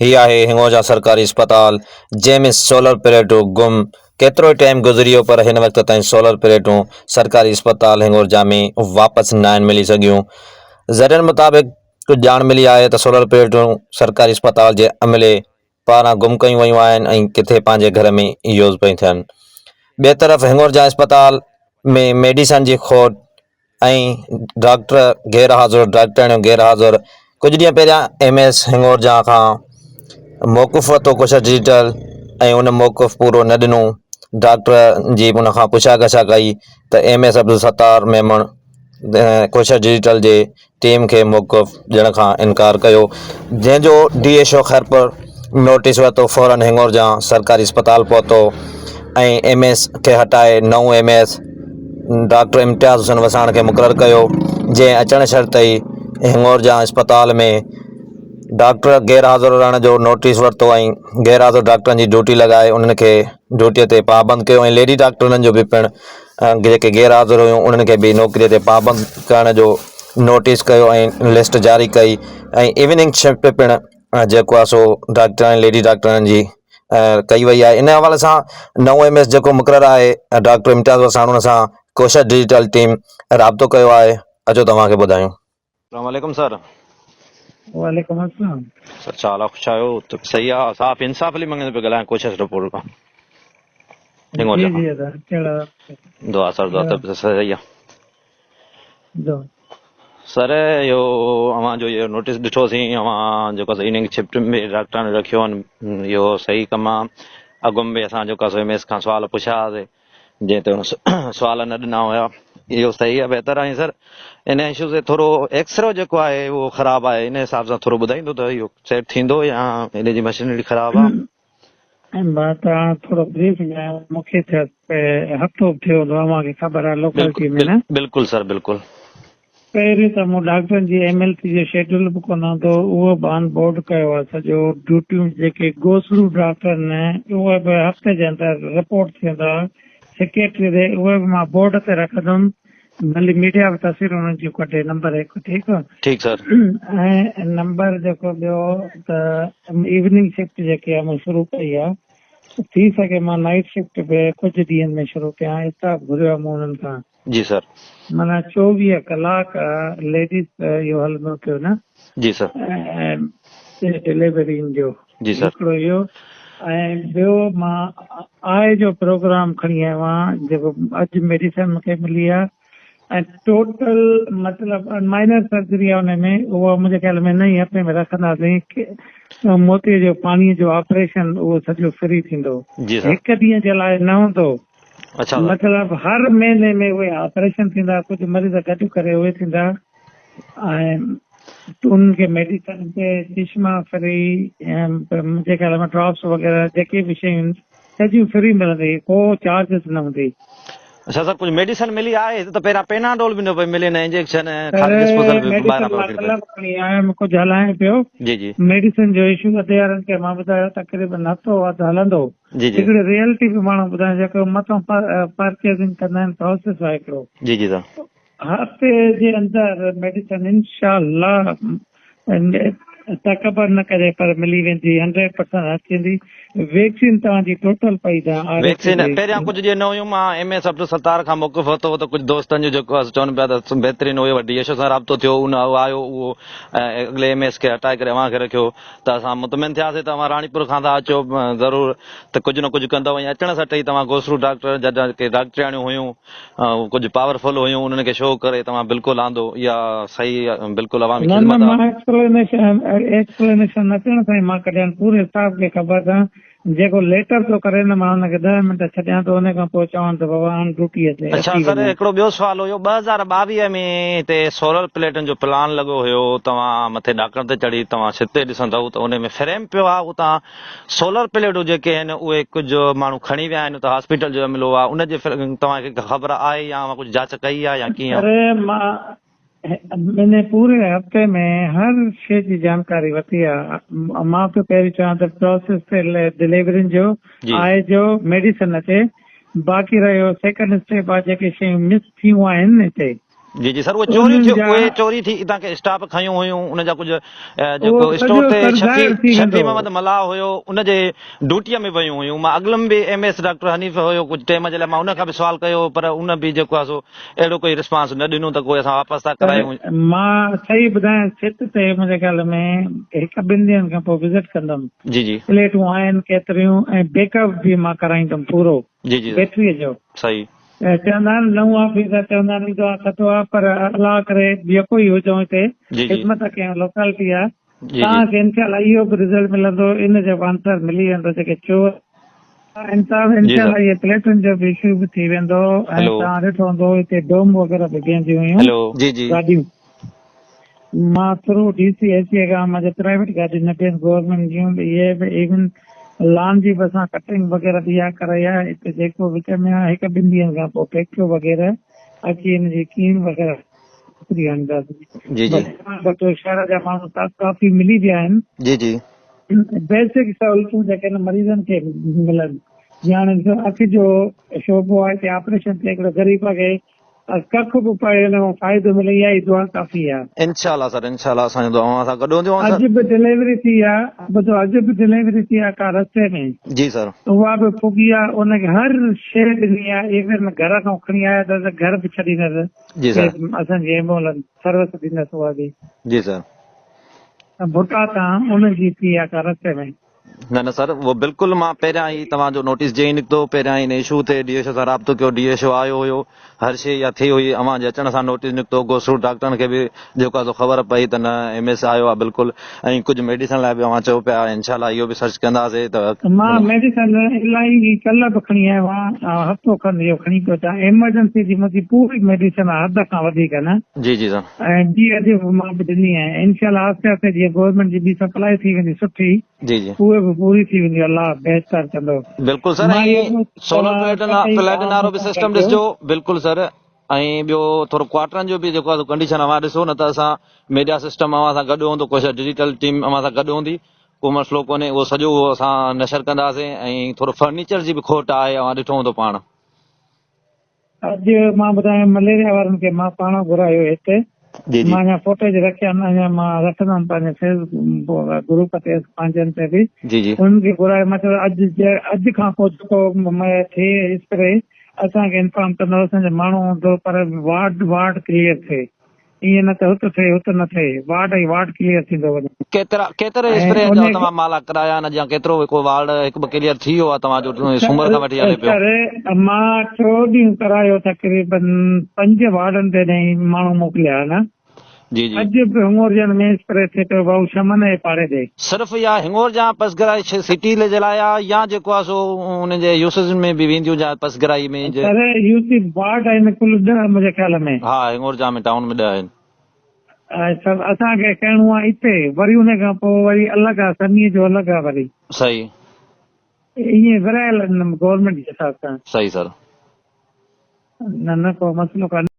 هي آهي هڱورجا سرڪاري اسپتال جنهن ۾ سولر پليٽون گم، ڪيترو ئي ٽائيم گذري ويو پر هن وقت تائين سولر پليٽون سرڪاري اسپتال هڱورجا ۾ واپس ناهن ملي سگهيون. ذريعن مطابق ڪجهه ڄاڻ ملي آهي ته سولر پليٽون سرڪاري اسپتال جي عملي پاران گم ڪيون ويون آهن ۽ ڪٿي پنهنجي گهر ۾ يوز پيون ٿين. ٻئي طرف هڱورجا اسپتال ۾ ميڊيسن جي کوٽ ۽ ڊاڪٽر غير حاضر ڊاڪٽرياڻيون غير حاضر ڪجهه ڏينهن پهريان ايم ايس هڱورجا کان موقف ورتو ڪوشش ڊجيٽل ۽ ان موقف پورو نه ڏنو ڊاڪٽر جي ان کان پڇا ڳاڇا ڪئي ته ايم ايس عبدالستار ميمڻ ڪوشش ڊجيٽل جي ٽيم کي موقف ڏيڻ کان انڪار ڪيو جنهن جو D H O Khairpur notice ورتو فورن هڱورجان سرڪاري اسپتال پهتو ۽ ايم ايس کي هٽائي نئون M S doctor Imtiaz Hussain Wassan کي مقرر ڪيو جنهن اچڻ شرط ئي هڱورجان اسپتال ۾ ڊاڪٽر غير حاضر رهڻ جو نوٽيس ورتو ۽ غير حاضر ڊاڪٽرن جي ڊيوٽي لڳائي انهن کي ڊيوٽي تي پابند ڪيو ۽ ليڊي ڊاڪٽرن جو به پڻ جيڪي غير حاضر هيون انهن کي به نوڪري تي پابند ڪرڻ جو نوٽيس ڪيو ۽ لسٽ جاري ڪئي ۽ ايوننگ شفٽ پڻ جيڪو آهي سو ڊاڪٽرن ليڊي ڊاڪٽرن جي ڪئي وئي آهي ان حوالي سان نئون ايم ايس جيڪو مقرر آهي ڊاڪٽر امتياز وساڻ ان سان ڪوشش ڊجيٽل ٽيم رابطو ڪيو آهي اچو توهان کي ٻڌايون. السلام عليڪم سر. وعليڪم السلام. سر ڇا حال آ خوش آهيو ته صحيح آ صاحب انصاف علي مڱڻيجو پيو ڳالهايان ڪوشش رپورٽ کان جي جي ادا ڪهڙا دعا سر دعا ته صحيح آ دعا سر اهو اوهان جو اهو نوٽيس ڏٺوسين اوهان جيڪو سو ايوننگ شفٽ ۾ ڊاڪٽرن رکيو آهن اهو صحيح ڪم آ اڳم به اسان جيڪو سو ايم ايس کان سوال پڇيا هئاسين جنهن تي هن سوال نه ڏنا هيا اهو صحيح آهي بهتر آهي سر ان اشو تي ٿورو ايڪسرو جيڪو آهي اهو خراب آهي ان حساب سان ٿورو ٻڌائيندو ته اهو سيٽ ٿيندو يا ان جي مشينري خراب آهي. مان توهان ٿورو بريف ۾ مون کي ٿيس هفتو به ٿيو هوندو اوهان کي خبر آهي لوڪلٽي ۾ نه. بلڪل سر بلڪل. پهرين ته مون ڊاڪٽرن جي ايم ايل سي جو شيڊول به ڪونه آندو اهو به آن بورڊ ڪيو آهي سڄو ڊيوٽيون جيڪي گوسڙو ڊاڪٽرن اهي به هفتي جي اندر رپورٽ ٿيندا سيڪريٽري تي اهي به مان بورڊ تي رکندم ڀلي ميڊيا به تصويرون انهن جون ڪڍي نمبر هڪ ٺيڪ ٺيڪ سر. ۽ نمبر جيڪو ٻيو ته ايوننگ شفٽ جيڪي آهي مون شروع ڪئي آهي ٿي سگهي مان نائيٽ شفٽ به ڪجهه ڏينهن ۾ شروع ڪيان اسٽاف گهريو آهي مون انهن کان. جي سر. معنيٰ 24 ڪلاڪ ليڊيز اهو هلندو پيو نه. جي سر. ۽ ڊليورين جو. جي سر. هڪڙو اهو ۽ ٻيو مان آء جو پروگرام کڻي آيو آهيان جيڪو اڄ ميڊيسن مون کي ملي آهي ۽ ٽوٽل مطلب مائنر سرجري آهي ان ۾ اها منهنجي خيال ۾ نئين هفتي ۾ رکنداسين موتي جو پاڻي جو آپريشن اهو سڄو فري ٿيندو. جي سر. هڪ ڏينهن جي لاء نه هوندو. اڇا مطلب هر مهيني ۾ اهي آپريشن ٿيندا ڪجهه مريض گڏ ڪري اهي ٿيندا ۽ انهن کي ميڊيسن تي چشما فري ۽ منهنجي خيال ۾ ڊراپس وغيره جيڪي به شيون آهن سڄيون فري ملندي ڪو چارجز نه هوندي. اڇا سر ڪجهه ميڊيسن ملي آهي هتي ته پهريان پيناڊول به نه پئي ملي نه انجيڪشن خالي ڊسپوزل به ميڊيسن ٻاهران پيا مان وٺڻي پئي. ڪلهه به کڻي آيم ڪجهه هلايان پيو جي جي. ميڊيسن جو اشو اڌ يارن کي مان ٻڌايو تقريبن هفتو اڌ هلندو. جي جي. هڪڙي ريئلٽي به ماڻهو ٻڌائين جيڪو مٿان پرچيزنگ ڪندا آهن پروسيس آهي هڪڙو. جي جي سر. هفتي جي اندر ميڊيسن انشاء الله تڪبر نه ڪجي پر ملي ويندي هنڊريڊ پرسنٽ هٿ ٿيندي ويڪسين توهان جي ٽوٽل پئي ته آر ايس ويڪسين پهريان ڪجهه ڏينهن نه هيون مان ايم ايس عبدالستار کان موقف ورتو هو ته ڪجهه دوستن جو جيڪو آهي چون پيا ته بهترين هيو ڊي ايڇ او سان رابطو ٿيو ان آيو اهو اڳلي ايم ايس کي هٽائي ڪري اوهان کي رکيو ته اسان مطمئن ٿياسين ته اوهان راڻيپور کان ٿا اچو ضرور ته ڪجهه نه ڪجهه ڪندؤ ۽ اچڻ سٽ ئي توهان گوسرو ڊاڪٽر جا جيڪي ڊاڪٽرياڻيون هيون ڪجهه پاور فل هيون انهن کي شو ڪري توهان بلڪل آندو اها صحيح بلڪل عوامي نه نه خدمت آ. مان ايڪسپلينيشن ايڪسپلينيشن اچڻ سان ئي مان ڪڍيان پوري اسٽاف کي خبر ته جيڪو ليٽر ٿو ڪري نه مان ان کي ڏهه منٽ ڇڏيان ٿو ان کان پوء چوان ٿو بابا هاڻ ڊيوٽيء تي اڇا اچي سر وڃو. هڪڙو ٻيو سوال هيو 2022 ۾ هتي سولر پليٽن جو پلان لڳو هيو توهان مٿي ڏاڪڻ تي چڙهي توهان ڇت تي ڏسندؤ ته ان ۾ فريم پيو آهي اتان سولر پليٽون جيڪي آهن اهي ڪجهه ماڻهو کڻي ويا آهن اتان هاسپيٽل جو عملو آهي ان جي توهان کي خبر آهي يا اوهان ڪجهه جاچ ڪئي آهي يا ڪيئن؟ سر مان ان پوري هفتي ۾ هر شيء جي جانڪاري ورتي آ. مان پيو پهرين چوان ته پروسيس تي ڊليورين جو آء جو ميڊيسن اچي باقي رهيو سيڪنڊ اسٽيپ آ جيڪي شيون مس ٿيون آهن هتي جي جي سر اهي چوريون انهن ٿيون جا اهي چوري ٿي اتان کي اسٽاف کنيون هيون ان جا ڪجهه اهو جيڪو سڄو اسٽور تي سر شفيع ظاهر ٿي شفيع ويندو. محمد ملاح هيو ان جي ڊيوٽيء ۾ ويون هيون مان اڳلم به ايم ايس ڊاڪٽر حنيف هيو ڪجهه ٽيم جي لاء مان ان کان به سوال ڪيو پر ان به جيڪو آهي سو اهڙو ڪوئي رسپانس نه ڏنو ته ڪوئي اسان واپس ٿا سر ڪرايون. مان صحيح ٻڌايان ڇت تي منهنجي خيال ۾ هڪ ٻن ڏينهن کان پوء وزٽ ڪندم جي جي. پليٽون آهن ڪيتريون ۽ بيڪ اپ به مان ڪرائيندم پورو جي جي بيٽريء جو. صحيح. چوندا آهن نئون آفيس آهي چوندا آهن ايندو آهي ٿڌو آهي پر الله ڪري جيڪو ئي هجون هتي جي جي. خدمت ڪيون لوڪالٽي آهي جي جي. توهان کي انشاء الله اهو به رزلٽ ملندو ان جو به آنسر ملي ويندو جيڪي چور آهن صاحب جي انشاء سر. الله اهي پليٽن جو به اشو به ٿي ويندو ۽ هلو. توهان ڏٺو هوندو هتي ڊوم وغيره به بيهنديون هيون هلو. جي جي. گاڏيون مان ٿرو ڊي سي اي سي کان منهنجي پرائيويٽ گاڏيون نه پين گورنمينٽ جون به اهي به ايون لان جي به اسان ڪٽنگ وغيره به اها ڪرائي آهي هتي جيڪو وچ ۾ آهي هڪ ٻن ڏينهن کان پوء پيڪيو وغيره اچي ان جي ڪين وغيره اتري آڻينداسين جي جي. بس ڀٽو شهر جا ماڻهو ته ڪافي ملي ويا آهن. جي جي. بيسڪ سهولتون جيڪي آهن مريضن کي ملن جيئن هاڻي ڏسو اک جو شعبو آهي هتي آپريشن ٿئي هڪڙو غريب کي ڪک به پئي ان مان فائدو ملي اها ئي دعا ڪافي آهي. انشاء الله سر انشاء الله اسان جون دعائون اوهان سان گڏ هونديون اڄ سر. به ڊليوري ٿي آ ٻڌو اڄ به ڊليوري ٿي آ ڪا رستي ۾. جي سر. اها به پڳي آ ان کي هر شيء ڏني آ ايون گهر کان کڻي آيا ته اسان گهر به ڇڏيندس جي سر. اسان جي ايمبولنس سروس ڏيندس اها به. جي سر. ڀٽا تان ان جي ٿي آ ڪا رستي ۾. نه نه سر اهو بلڪل مان پهريان ئي توهان جو نوٽيس جيئن ئي نڪتو پهريان ئي ان اشو تي ڊي ايڇ او سان رابطو ڪيو ڊي ايڇ او آيو هيو هر شي اها ٿي هئي اوهان جي اچڻ سان نوٽيس نڪتو گوسڙو ڊاڪٽرن کي به جيڪو آهي سو خبر پئي ته نه ايم ايس آيو آهي بلڪل ۽ ڪجهه ميڊيسن لاء به اوهان چئو پيا انشاء الله اهو به سرچ ڪنداسي ته مان ميڊيسن الاهي ڪلهه به کڻي آيو آهيان هفتو کن اهو کڻي پيو اچان ايمرجنسي جي منهنجي پوري ميڊيسن آهي حد کان وڌيڪ نه جي جي سر. ۽ ٻي اڄ به مان به ڏني آهي انشاء الله آهستي آهستي جيئن گورنمينٽ جي ٻي سپلائي ٿي ويندي سٺي جي جي اهي به پوري ٿي ويندي الله بهتر ڪندو. بلڪل سر مان ۽ اهو سولر توهان پليٽن قطعي پليٽن توهان وارو مون به سان سسٽم گڏجو. ڏسجو بلڪل سر ۽ ٻيو ٿورو ڪوارٽرن جو به جيڪو آهي ڪنڊيشن اوهان ڏسو نه ته اسان ميڊيا سسٽم اوهان سان گڏ هوندو ڪوشش ڊجيٽل ٽيم اوهان سان گڏ هوندي ڪو مسئلو ڪونهي اهو سڄو اهو اسان نشر ڪنداسين ۽ ٿورو فرنيچر جي به کوٽ آهي اوهان ڏٺو هوندو پاڻ. اڄ مان ٻڌايان مليريا وارن کي مان پاڻ گهرايو هتي جي جي مان اڃا فوٽيج رکيا آهن اڃا مان رکندم پنهنجي فيس گروپ تي پنهنجن تي به جي جي انهن کي گهرايو مان چيو اڄ اڄ کان پوء جيڪو ٿئي اسپري اسان کي انفارم ڪندو اسان جو ماڻهو هوندو پر وارڊ وارڊ ڪليئر ٿئي ائين نه ته هت ٿئي هت نه ٿئي، وارڊ ۽ وارڊ ڪليئر ٿيندو وڃي. ڪيترا ڪيتري ۽ اسپري ان جا توهان مالا ڪرايا آهن يا ڪيترو ڪو وارڊ هڪ ٻه ڪليئر ٿي ويو آهي توهان جو سومر کان وٺي هلي پيو. سر مان ٽيو ڏينهن ڪرايو تقريبن پنج وارڊن تي نئين ماڻهو موڪليا آهن جي جي. اڄ به هڱورجن ۾ اسپري ٿئي پيو ڀائو شمن جي پاڙي ڏي. صرف اها هڱورجان پسگرائي سٽي جي لاء آهي يا جيڪو آهي سو ان جي يوسيز ۾ به وينديون جا پسگرائي ۾ جي. سر يوسي وارڊ آهن ڪل ڏهه منهنجي خيال ۾. ها هڱورجان ۾ ٽائون ۾ ڏهه آهن. سر اسان کي ڪرڻو آهي اتي وري ان کان پوء وري الڳ آهي سميع جو الڳ آهي وري. صحيح. ائين ورهايل آهن گورنمينٽ جي حساب سان. صحيح سر. نه نه ڪو مسئلو ڪانهي.